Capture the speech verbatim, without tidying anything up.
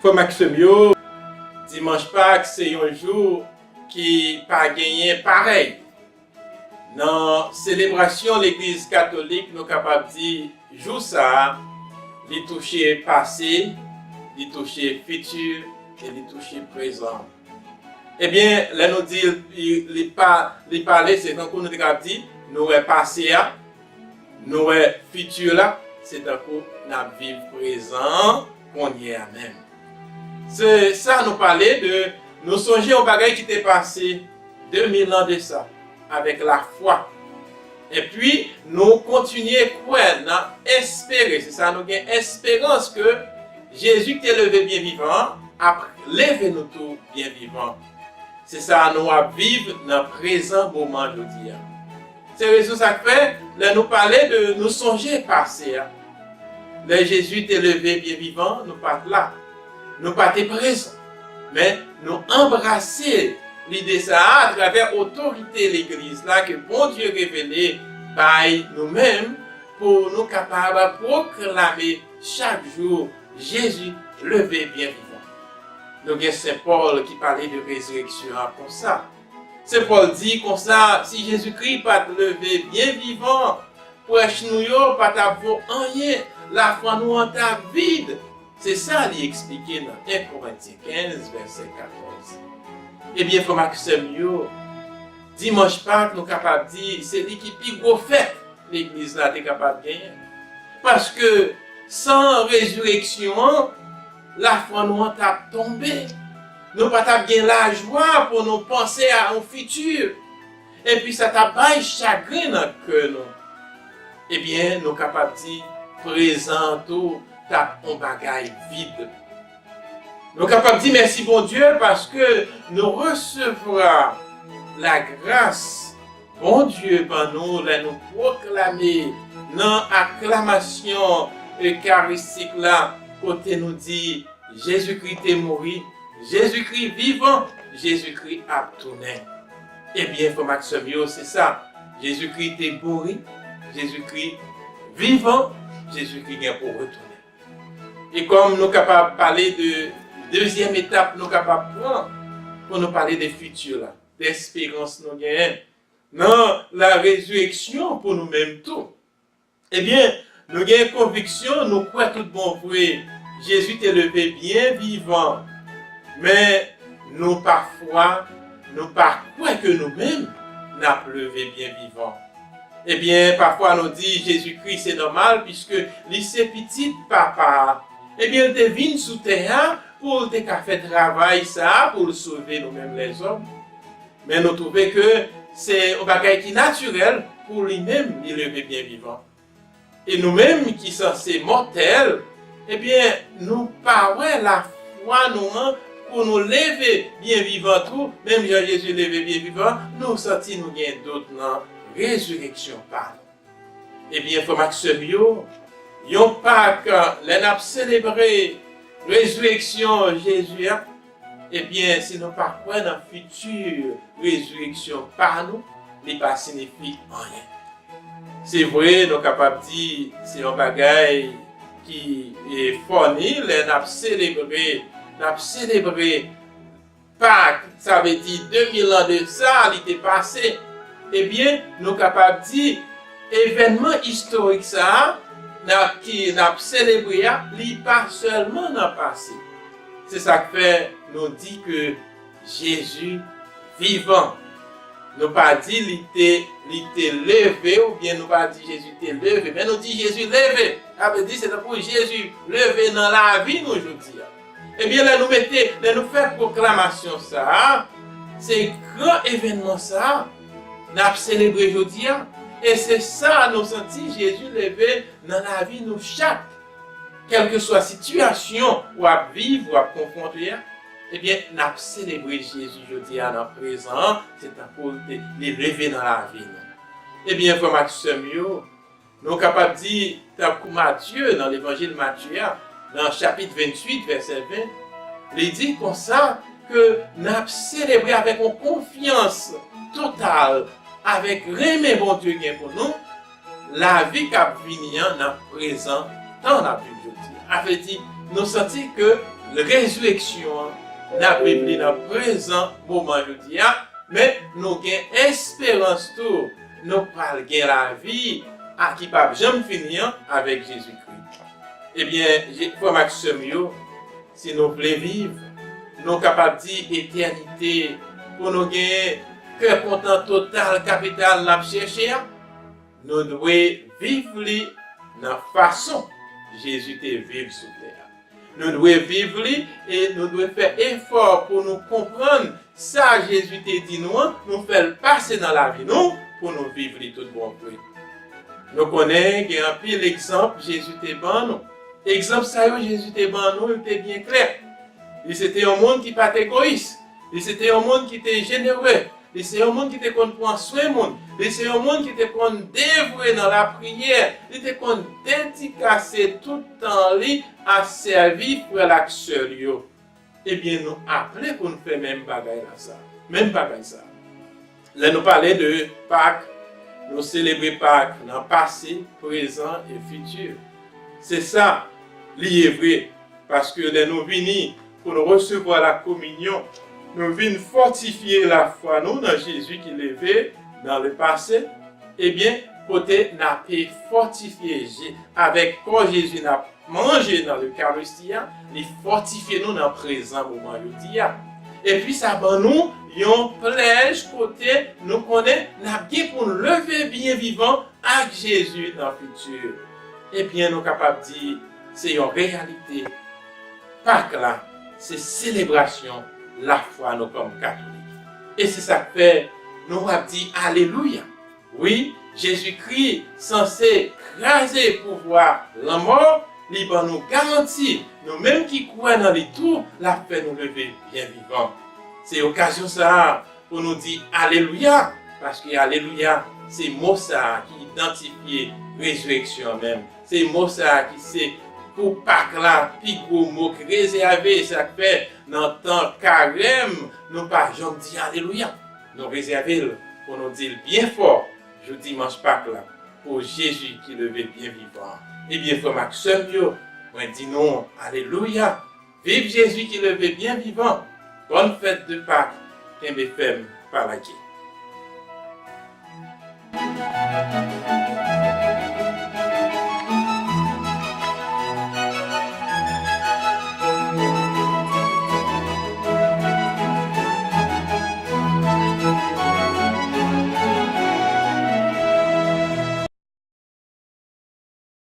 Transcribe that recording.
Frè m ak sè m yo, dimanch Pak se yon jou ki pa genyen parèy. Nan selebrasyon Legliz Katolik, nou kapab di jou sa a, li touche pase, li touche fiti e li touche prezan. Ebyen, lè nou di li, li pa, li pale, se tankou nou te ka di, nou wè pase a, nou wè fiti la, se tankou n ap viv prezan an kounye a menm. Se sa nou pale de, nou sonje yon bagay ki te pase de mil an de sa, avèk lafwa. Epi, nou kontinye kwè nan espere, se sa nou gen esperans ke Jezi ki te leve byen vivan an ap leve nou tou byen vivan. Se sa nou ap viv nan prezan moman jodi a. Se rezon sa k fè, lè nou pale de nou sonje pase a. Lè Jezi te leve byen vivan, nou pa t la. Nou pa te prezan. Men nou anbrase lide sa a atravè otorite Legliz la ke Bondye revele bay nou menm pou nou kapab pwoklame chak jou Jezi leve byen vivan. Nou gen Sen Pòl ki pale de rezireksyon an konsa. Sen Pòl di konsa, si Jezikri pa t leve byen vivan, prèch nou yo pa t ap vo anyen, lafwa nou an t ap vid. Se sa li eksplike nan en Korentyen kenz, vèsè katòz. Ebyen, frè m ak sè m yo, dimanch Pak, nou kapab di, se li ki pi gwo fèt Legliz la te kapab genyen. Paske san rezireksyon an, lafwa nou an t ap tonbe. Nou pa t ap gen lajwa pou nou panse a yon fiti. Epi sa t ap bay chagren nan kè nou. Ebyen, nou kapab di, prezan an tou t ap yon bagay vid. Nou kapab di mèsi Bondye paske nou resevwa lagras Bondye ban nou lè nou pwoklame nan aklamasyon ekaristik la, kote nou di, Jezikri te mouri, Jezikri vivan, Jezikri ap tounen. Ebyen, frè m ak sè m yo, se sa. Jezikri te mouri, Jezikri vivan, Jezikri gen pou retounen. E kòm nou kapab pale de dezyèm etap nou kapab pran pou nou pale de fiti la, de esperans nou genyen nan la rezireksyon pou nou menm tou. Ebyen, nou gen konviksyon, nou kwè tout bon vre, Jezi te leve byen vivan, men nou pafwa, nou pa kwè ke nou menm n ap leve byen vivan. Ebyen, pafwa nou di Jezikri se nòmal, piske li se pitit Papa a. Ebyen, li te vin sou tè a pou l te ka fè travay sa a, pou l sove nou menm lèzòm. Men nou twouve ke se yon bagay ki natirèl pou li menm, li leve byen vivan. E nou menm ki sanse mòtèl, ebyen, nou pa wè lafwa nou an pou nou leve byen vivan tou, menm jan Jezi leve byen vivan, nou santi nou gen dout nan rezireksyon pa nou. Ebyen, frè m ak sè m yo, yon Pak, lè n ap selebre rezireksyon Jezi a, ebyen, si nou pa kwè nan fiti rezireksyon pa nou, li pa siyifi anyen. Se vre, nou kapab di se yon bagay ki, e, fòni lè n ap selebre, n ap selebre Pak, sa vle di de mil an de sa, li te pase. Ebyen, nou kapab di evènman istorik sa a, n ap, ki n ap selebre a, li pa sèlman nan pase. Se sa k fè nou di ke Jezi vivan. Nou pa di li te, li te leve, oubyen nou pa di Jezi te leve, men nou di Jezi leve. Sa vle di se tankou Jezi leve nan lavi nou jodi a. Ebyen, lè nou mete, lè nou fè pwoklamasyon sa a, se gran evènman sa a n ap selebre jodi a. E se sa nou santi Jezi leve nan lavi nou chak. Kèlkeswa sitiyasyon w ap viv, w ap konfwonte a, ebyen, n ap selebre Jezi jodi a nan prezan an, se tankou l te, li leve nan lavi nou. Ebyen, frè m ak sè m yo, nou kapab di, tankou Matye, nan levanjil Matye a, nan chapit venntuit, vèsè ven, li di konsa ke n ap selebre avèk yon konfyans total, avèk renmen Bondye gen pou nou, lavi k ap vini an nan prezan tan n ap viv jodi a. Sa vle di, nou santi ke Rezireksyon an, n ap viv li nan prezan moman jodi a, men nou gen esperans tou, nou pral gen lavi a ki p ap janm fini an avèk Jezikri. Ebyen, je- frè m ak sè m yo, si nou vle viv, nou kapab di etènite, pou nou gen kè kontan total kapital n ap chèche a, nou dwe viv li nan fason Jezi te viv sou tè a. Nou dwe viv li e nou dwe fè efò pou nou konprann sa Jezi te di nou an, nou fè l pase nan lavi nou pou nou viv li tout bon vre. Nou konnen gen anpil egzanp Jezi te ban nou. Egzanp sa yo Jezi te ban nou, yo te byen klè. Li se te yon moun ki pa t egoyis. Li se te yon moun ki te jenere. Li se yon moun ki te konn pran swen moun. Li se yon moun ki te konn devwe nan lapriyè. Li te konn dedikase tout tan li a sèvi frè l ak sè l yo. Ebyen, nou aple pou n fè menm bagay la sa. Menm bagay sa. Lè nou pale de Pak, nou selebre Pak nan pase, prezan e fiti. Se sa, li ye vre, paske lè nou vini pou nou resevwa lakominyon, nou vin fòtifye lafwa nou nan Jezi ki leve nan le pase. Ebyen, kote n ape fòtifye Je- avèk kò Jezi n ap manje nan Lekaristi a, li fòtifye nou nan prezan moman jodi a. Epi sa ban nou yon plèj kote nou konnen n ap gen pou n leve byen vivan ak Jezi nan fiti. Ebyen, nou kapab di se yon reyalite. Pak la, se selebrasyon lafwa nou kòm Katolik. E se sa k fè nou ap di alelouya. Wi, Jezikri sanse kraze pouvwa lanmò, li ban nou garanti, nou menm ki kwè nan li tou, l ap fè nou leve byen vivan. Se okazyon sa a pou nou di alelouya, paske alelouya, se mo sa a ki idantifye rezireksyon an menm. Se mo sa a ki se pou Pak la, pi gwo mo ki rezève, sa k fè nan tan Karèm, nou pa janm di alelouya. Nou rezève l pou nou di l byen fò, jou dimanch Pak la, pou Jezi ki leve byen vivan. Ebyen, frè m ak sè m yo, mwen di nou, alelouya! Viv Jezi ki leve byen vivan! Bòn fèt de Pak! Kenbe fèm, pa lage!